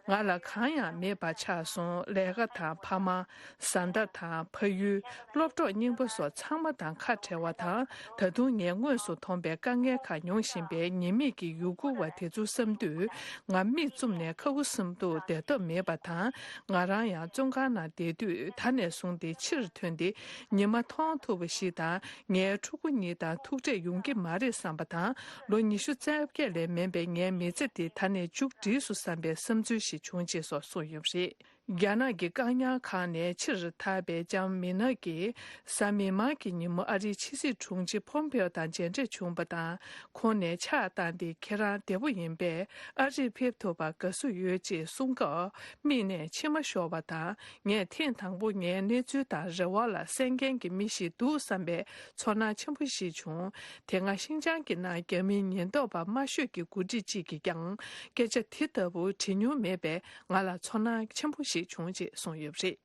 ང་ལ་གང་ཡང་མེད་པ་ཆགས་སོང་། ལས་ཀ་དང་། ཕ་མ། བཟའ་ཟླ་དང་། ཕ་ཡུལ། སློབ་གྲོགས་རྙིང་པ་སོགས་ཚང་མ་དང་ཁ་བྲལ་བ་དང་། ད་དུང་ངས་དངོས་སུ་མཐོང་པའི་དཀའ་ངལ་ཁག་མྱོང་བཞིན་པའི་ཉེས་མེད་ཀྱི་ཡུ་གུར་བ་དེ་ཚོ་བསམ་དུས། ང་མིག་བཙུམ་ནས་ཁ་ཁུ་སིམ་དུ་བསྡད་ཐབས་མེད་པ་དང་། ང་རང་ཡང་བཙོན་ཁང་ནང་བསྡད་དུས། ད་ནས་བཟུང་སྟེ་ཕྱིར་ཐོན་ཏེ་ཉི་མ་མཐོང་ཐུབ་པ་ཞིག་དང་། ངའི་ཕྲུ་གུ་གཉིས་དང་ཐུག་འཕྲད་ཡོང་གི་མ་རེད་བསམ་པ་དང་། ལོ་ཉི་ཤུ་རྩ་བརྒྱད་ལས་མེད་པའི་ངའི་མི་ཚེ་འདི་ད་ནས་མཇུག་བསྒྲིལ་སོང་བསམ་པའི་བསམ་ཚུལ་ཞིག་བྱུང་ཅེས་སོགས་གསུངས་ཡོད་པ་རེད། རྒྱ་ནག་གི་བཀག་ཉར་ཁང་ནས་ཕྱིར་ཐར་པའི་ལྕམ་མི་ནར་གྱིས། གཟའ་མིག་དམར་གྱི་ཉིན་མོ་ཨ་རིའི་ཕྱི་སྲིད་དྲུང་ཆེ་ཕོམ་པེའོ་དང་མཇལ་འཕྲད་བྱུང་བ་དང་། ཁོང་ནས་ཕྱག་བཏང་སྟེ། ཁྱེད་རང་བདེ་པོ་ཡིན་པས། ཨ་རིར་ཕེབས་ཐུབ་པར་དགའ་བསུ་ཡོད་ཅེས་གསུངས་སྐབས། མིག་ནས་མཆི་མ་ཤོར་བ་དང་། ངས་ཐེངས་དང་པོ་ངའི་གནས་ཚུལ་དང་རེ་བ་ལ་གསན་མཁན་གྱི་མི་ཞིག་འདུག་བསམ་པའི་ཚོར་སྣང་ཆེན་པོ་ཞིག་བྱུང་། དེ་སྔ་ཤིན་ཅང་གི་ནང་རྒྱ་མིའི་ཉེན་རྟོག་པ་དམར་ཤོས་ཀྱི་འགོ་ཁྲིད་ཅིག་གིས་ཀྱང་སྐད་ཆ་དེ་ལྟ་བུ་དྲི་མྱོང་མེད་པས། ང་ལ་ཚོར་སྣང་ཆེན་པོ་ཞིག་བྱུང་ཅེས་གསུངས་ཡོད་པ་རེད།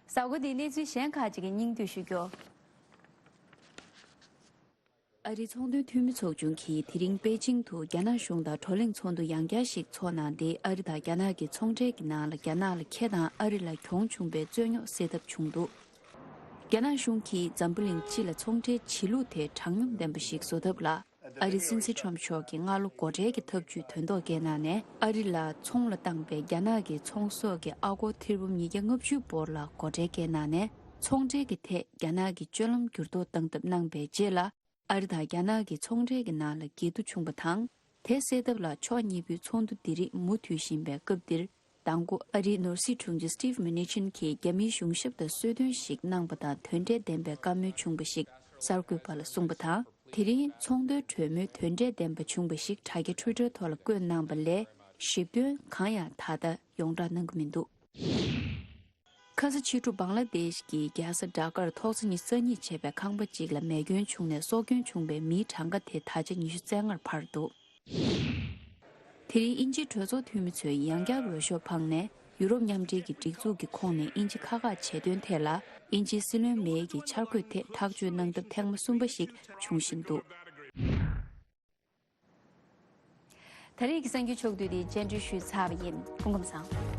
གཟའ་འཁོར་འདིའི་གནས་ཚུལ་གཞན་ཁག་ཅིག་གི་སྙིང་བསྡུས་ཞུ་རྒྱུ། ཨ་རིའི་ཚོང་དོན་འཐུས་མི་ཚོགས་ཆུང་གིས་དེ་རིང་པེ་ཅིང་དུ་རྒྱ་ནག་གཞུང་དང་བགྲོ་གླེང་ཚོགས་འདུ་ཡང་བསྐྱར་ཞིག་འཚོགས་གནང་སྟེ། ཨ་རི་དང་རྒྱ་ནག་གི་ཚོང་འབྲེལ་གྱི་ནང་ལ་རྒྱ་ནག་ལ་ཁེ་དང་ཨ་རི་ལ་གྱོང་བྱུང་པའི་རྩོད་རྙོག་སེལ་ཐབས་བྱུང་འདུག་རྒྱ་ནག་གཞུང་གིས་འཛམ་བུ་གླིང་སྤྱི་ལ་ཚོང་འབྲེལ་བྱེད་ལུགས་དེ་དྲང་སྙོམས་ལྡན་པ་ཞིག་བཟོ་ཐབས་ལ། ཨ་རིའི་སྲིད་འཛིན་ཁྲོམ་མཆོག་གིས་སྔ་ལོ་སྒོ་ཁྲལ་གྱི་འཐབ་ཇུས་དོན་ཐོག་བཀལ་གནང་ནས། ཨ་རི་ལ་ཚོང་ལ་བཏང་པའི་རྒྱ་ནག་གི་ཚོང་ཟོག་གི་ཨ་སྒོར་ཐེར་འབུམ་ཉིས་བརྒྱ་ལྔ་བཅུ་བོར་ལ་སྒོ་ཁྲལ་བཀལ་གནང་ནས། ཚོང་འབྲེལ་གྱི་ཐད་རྒྱ་ནག་གི་སྤྱོད་ལམ་འགྱུར་ལྡོག་བཏང་ཐབས་གནང་པའི་རྗེས་ལ། ཨ་རི་དང་རྒྱ་ནག་གི་ཚོང་འབྲེལ་གྱི་ནང་ལ་འགྱུར་ལྡོག་བྱུང་བ་དང་། དེ་སེལ་ཐབས་ལ་ཕྱོགས་གཉིས་པོའི་ཚོགས་འདུ་འདི་རིགས་མུ་མཐུད་བཞིན་པའི་སྐབས་འདིར། མདང་དགོང་ཨ་རིའི་ནོར་སྲིད་དྲུང་ཆེ་Steve Mnuchin་གྱིས་རྒྱ་མིའི་གཞུང་ཞབས་དང་གསོལ་སྟོན་ཞིག་གནང་པ་དང་། དོན་འབྲས་ལྡན་པའི་བཀའ་མོལ་བྱུང་བ་ཞིག་གསར་འགོད་པ་ལ་གསུངས་པ་དང་། དེ་རིང་ཚོང་དོན་གྲོས་མོལ་དོན་འབྲས་ལྡན་པ་བྱུང་བ་ཞིག་དྲ་རྒྱ་Twitter་ཐོག་ལ་བཀོད་གནང་པ་ལས། ཞིབ་དོན་གང་ཡང་ད་ལྟ་ཡོངས་བསྒྲགས་གནང་གི་མི་འདུག་ཁ་ས་ཕྱི་དྲོ་བང་ལ་དེཤ་གི་རྒྱལ་ས་ཌ་ཀར་ཐོག་ས་ཉི་ཤུ་རྩ་གཉིས་བྱས་པའི་ཁང་པ་གཅིག་ལ་མེ་སྐྱོན་བྱུང་ནས། སྲོག་སྐྱོན་བྱུང་བའི་མིའི་གྲངས་ཀ་དེ་ད་ཆ་ཉི་ཤུ་རྩ་ལྔར་འཕར་འདུག་དེ་རིང་དབྱིན་ཇིའི་གྲོས་ཚོགས་འཐུས་མི་ཚོས་ཡང་བསྐྱར་འོས་ཤོག་འཕངས་ནས། ཡུ་རོབ་མཉམ་འབྲེལ་གྱི་སྒྲིག་འཛུགས་ཀྱི་ཁོངས་ནས་དབྱིན་ཇི་ཁག་ཁག་ཆེད་དོན་ཐད་ལ། དབྱིན་ཇིའི་སྲིད་བློན་མེ་ཡི་འཆར་འགོད་ཐད་ཐག་གཅོད་གནང་ཐབས་ཐེངས་མ་གསུམ་པ་ཞིག་འབྱུང་བཞིན་འདུག་ད་རེས་ཀྱི་གསར་འགྱུར་ཕྱོགས་བསྡུས་འདི་རྒྱན་སྤྲོས་ཞུས་ཚར་བ་ཡིན། སྐུ་ཁམས་བཟང་།